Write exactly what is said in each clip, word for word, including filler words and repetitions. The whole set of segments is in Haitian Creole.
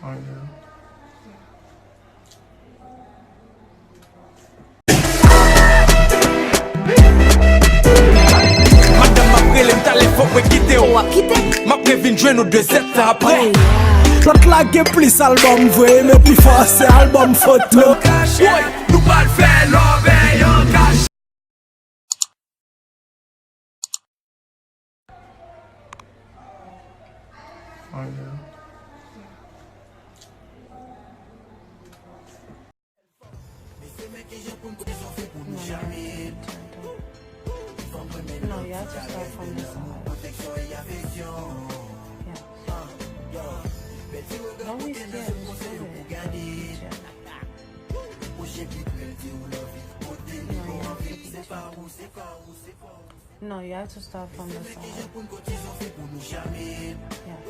Madanm m ap rele m talè, fòk mwen kite w. W ap kite m? M ap revin jwenn ou de zèdtan apre. Lòt la gen plis albòm vre, men pi fò se albòm foto. Woy, nou pral fè love an kache. No, you have to start from the side. Yeah. Don't be scared, just do it. No, you have to start from the side. Yeah.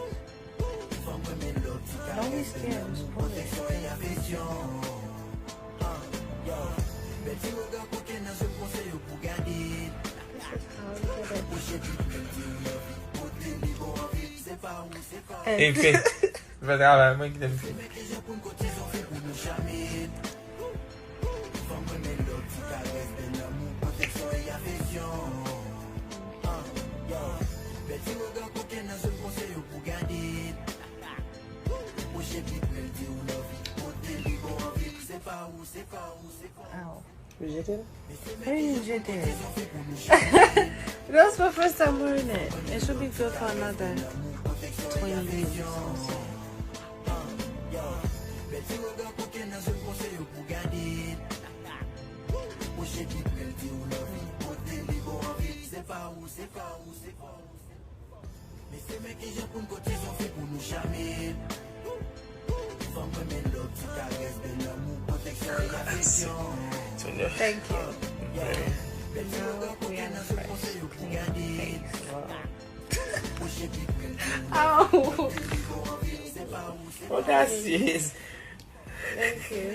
Don't be scared, just pull it. Yeah. This is how you get it. Hey, Faith, fè travay mwen kite m fini. Ow. Ou jete l? Wi, m jete l. That's my first time wearing it. It should be good for another twenty years. Thank you. Now we are fresh, clean face. Wow. Ow. Audacious. Thank you.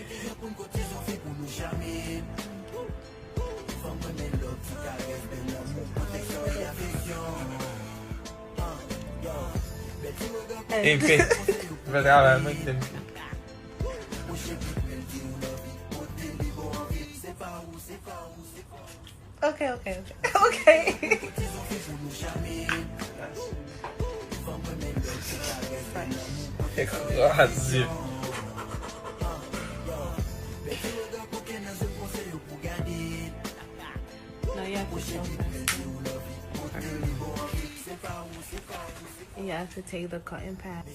Hey, Faith, fè travay mwen kite m fini. Ok, ok, ok. Ok. Kraze. No, you have to show us. You have to take the cotton pad.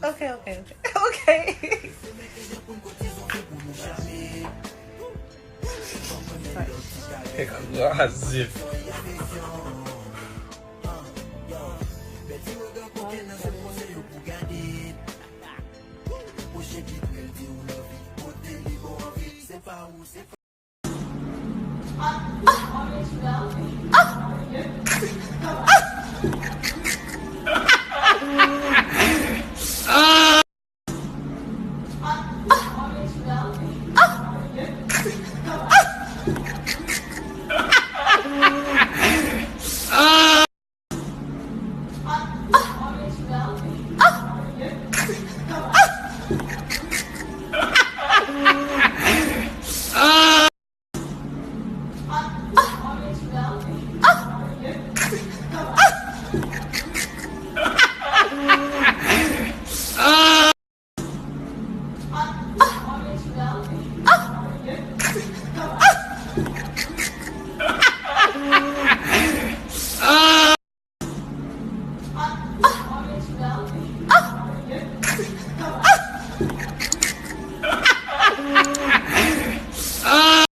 Ok, ok, ok. Ok. Kraze.